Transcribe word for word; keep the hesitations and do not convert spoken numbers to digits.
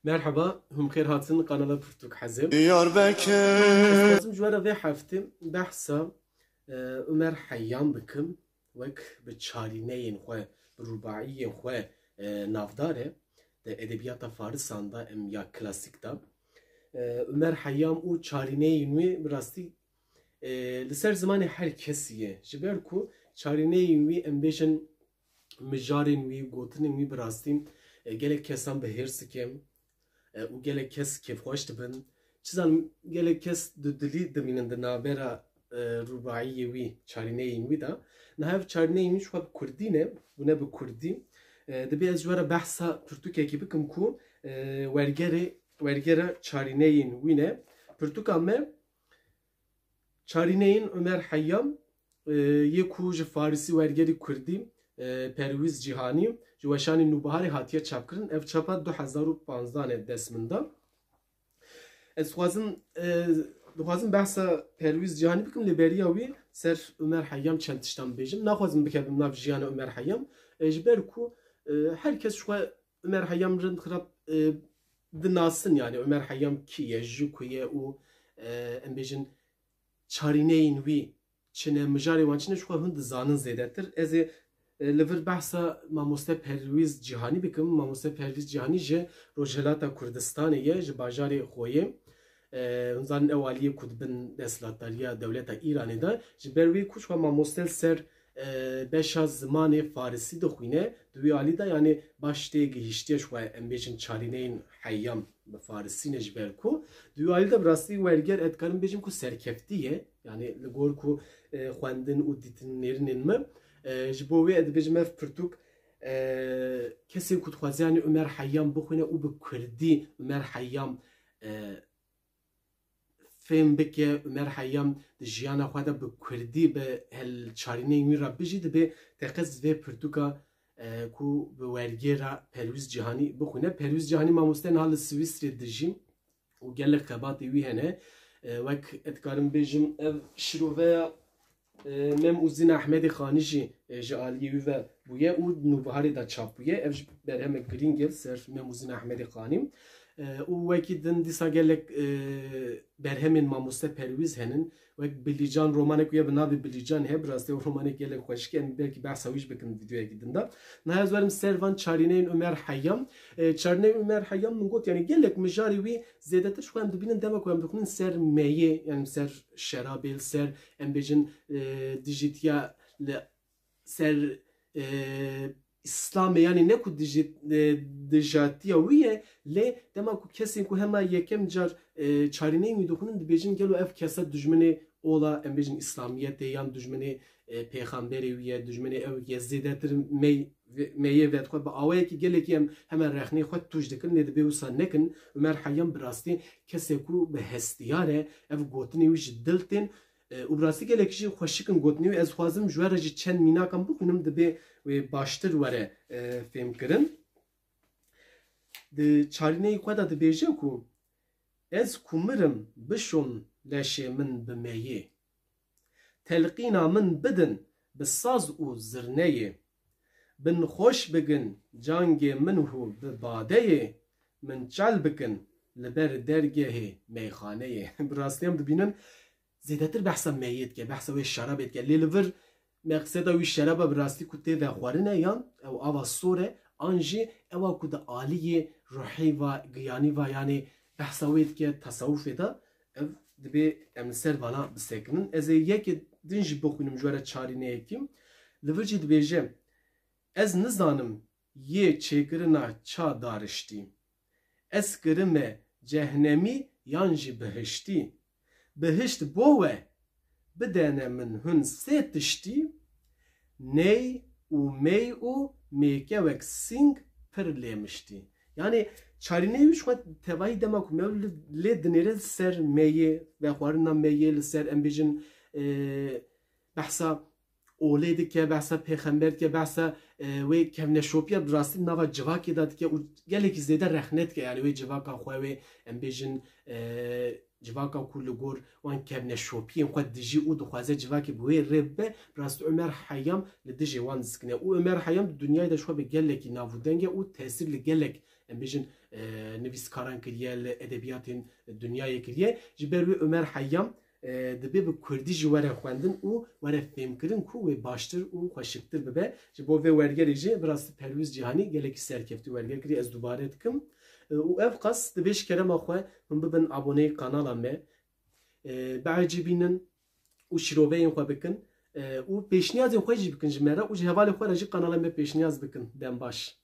Merheba, hûn xêr hatin kanala Pirtûk Hezê. Diyarbekir. Ez dixwazim ji we re vê heftê behsa, e, Umer Heyyam bikim. Wek bi çarîneyên xwe, bi rûbaiyên xwe, e, navdar e. Di edebiyata farisan de em ya klasîk de. E, Umer Heyyam û çarîneyên wî bi rastî, e, li ser zimanê her kesî ye. Ji ber ku çarîneyên wî, em bêjin, mijarên wî, gotinên wî bi rastî, e, gelek kesan bi hêrs dike, e, û gelek kes kêfxweş dibin. Çi zanim gelek kes dudilî dimînin di navbera, e, rûbaiyê wî, çarîneyên wî de. Niha ev çarîneyên wî ji xwe bi kurdî ne, bûne bi kurdî. E, dibê ez ji we re behsa pirtûkekî bikim ku, e, wergerê, wergera çarîneyên wî ne. Pirtûka me Çarîneyên Umer Heyyam, e, yê ku ji farisî wergerî kurdî, e, Perwîz Cîhanî ji weşanê Nûbiharê hatiye çapkirin. Ev çapa du hezar û panzdeh e dest min da. Ez dixwazim, e, dixwazim behsa Perwîz Cîhanî bikim, lê beriya wî ser Umer Heyyam çend tiştan bibêjim. Naxwazim bikevim nav jiyana Umer Heyyam. E, ji ber ku, e, her kes ji xwe Umer Heyyam rind xirab, e, dinasin, yani Umer Heyyam kî ye, ji ku ye û, e, em bêjin, çarîneyên wî çi ne, mijarê wan çi ne, ji xwe hûn dizanin zêdetir. Ez ê, e, li vir behsa mamoste Perwîz Cîhanî bikim. Mamoste Perwîz Cîhanî ji Rojhilata Kurdistanê ye, ji bajarê Xoyê. E, hûn zanin ew aliyê ku di bin desthilatdariya dewleta Îranê de. Ji ber wê ku ji xwe mamoste li ser, e, beşa zimanê farisî dixwîne, di wî alî de, yani, baş tê gihîştiye ji xwe, em bêjin, çarîneyên Heyyam bi farisî ne, ji ber ku di wî alî de bi rastî werger, ez dikarim bêjim ku serkeftî ye. Yani li gor ku, e, xwendin û dîtinêrinên min, e, ji bo wê ez dibêjim ev pirtûk, e, kesên ku dixwaze, yani, Umer Heyyam bixwîne û bi kurdî Umer Heyyam, e, fêm bike, Umer Heyyam di jiyana xwe de bi kurdî, bi hel çarîneyên wî re bijî, dibê teqez vê pirtûka, e, ku bi wergêra Perwîz Cîhanî bixwîne. Perwîz Cîhanî mamoste niha li Swîsrê dijî û gelek xebatê wî hene. E, wek ez dikarim bêjim, ev şiroveya, e, Mem Uzîn Ehmedê Xanî jî, e, ji aliyê wî ve bûye û Nûbiharê de çap bûye. Ev jî berhemek girîng e li ser Mem Uzîn Ehmedê Xanî. E, û wekî din dîsa gelek, e, berhemên mamoste Perwîz henin. Wek Bilîcan, romanek wî ye bi navê Bilîcan heye. Bi rastî ew romanek gelek xweşik e. Em belkî behsa wî jî bikin vîdeoyekî din de. Niha ez werim ser van çarîneyên Umer Heyyam. E, çarîneyên Umer Heyyam min got, yani gelek mijarê wî zêdetir ji xwe em dibînin dema ku em dixwînin ser meyê, yani ser şerabê, li ser, em bêjin, e, dijîtiya li ser, e, Îslamê, yani ne ku dijî-, e, dijatiya wî ye, lê dema ku kesên ku hema yekem car, e, çarîneyên wî dixwînin dibêjin gelo ev kesa dijminê ola, em bêjin, Îslamiyetê yan dijminê, e, pêxemberê wî ye, dijminê ew ye, zêdetir mey-, meyê vedixwe bi awayekî gelekî em hemen rexnê xwe tûj dikin, lê dibê wisa nekin. Umer Heyyam bi rastî kesê ku bi hestiyar e, ev gotinê wî ji dil tên, e, û bi rastî gelek jî xweşik in gotinê wî. Ez dixwazim ji we re jî çend mînakan bixwînim, dibê wê baştir were, e, fêmkirin. Di çarîneyê xwe de dibêje ku, Ez ku mirim bişom leşê min bi meyê. Telqîna min bidin bi saz û zirneyê. Bin xweş bigin cangê min hû bi badeyê, min çal bikin li ber dergehê meyxaneyê. Bi rastî em dibînin zêdetir behsa meyê dike, behsa wê şerabê dike. Lê li vir meqseda wî şeraba bi rastî ku tê vexwarine yan ew ava sor e, an jî ewa ku di aliyê ruhî va, giyanî va, yanî behsa wê dike tesewufê de, ev dibê em li ser vana bisekinin. Ez ê yekê din jî bixwînim ji we re çarîneyekî. Li vir jî dibêje, Ez nizanim yê çêkirina ça dariştî. Ez kirime cehnemî yan jî bihiştî. Bihişt bo we, bidene min hun sê tiştî, ney û mey û mêkewek sîng pir lêmiştî. Yani çarîneyê wî ji xwe tevahî dema ku me li, lê dinêre li ser meyê, vexwarina meyê, li ser, em bêjin, e, behsa olê dike, behsa pêxember dike, behsa, e, wê kevneşopiya bi rastî nava civakê de dike û gelekî zêde rexne dike, yani wê civaka xwe, wê, em bêjin, e, civaka ku li gor wan kevneşopiyên xwe dijî û dixwaze civakê bi wê rê bibe, bi rastî Omer Heyam li dijê wan disikine. Û Omer Heyam di dinyayê de ji xwe bi gelekî navûdeng e û tesîr li gelek, em bêjin, e, nivîskaran kiriye, li edebiyatên dinyayê kiriye. Ji ber wê Omer Heyam, e, dibe bi kurdî jî were xwendin û were fêmkirin ku wê baştir û xweşiktir bibe. Ji bo vê wergerê jî bi rastî Perwîz Cîhanî gelekî serkeftî werger kirî, ez dubare dikim. E, û ev qas dibê ji kerema xwe hûn bibin aboneyî kanala me. E, biecibînin û şîroveyên xwe bikin. E, û pêşniyazên xwe jî bikin ji me re û ji hevalên xwe re jî kanala me pêşniyaz bikin. Dem baş.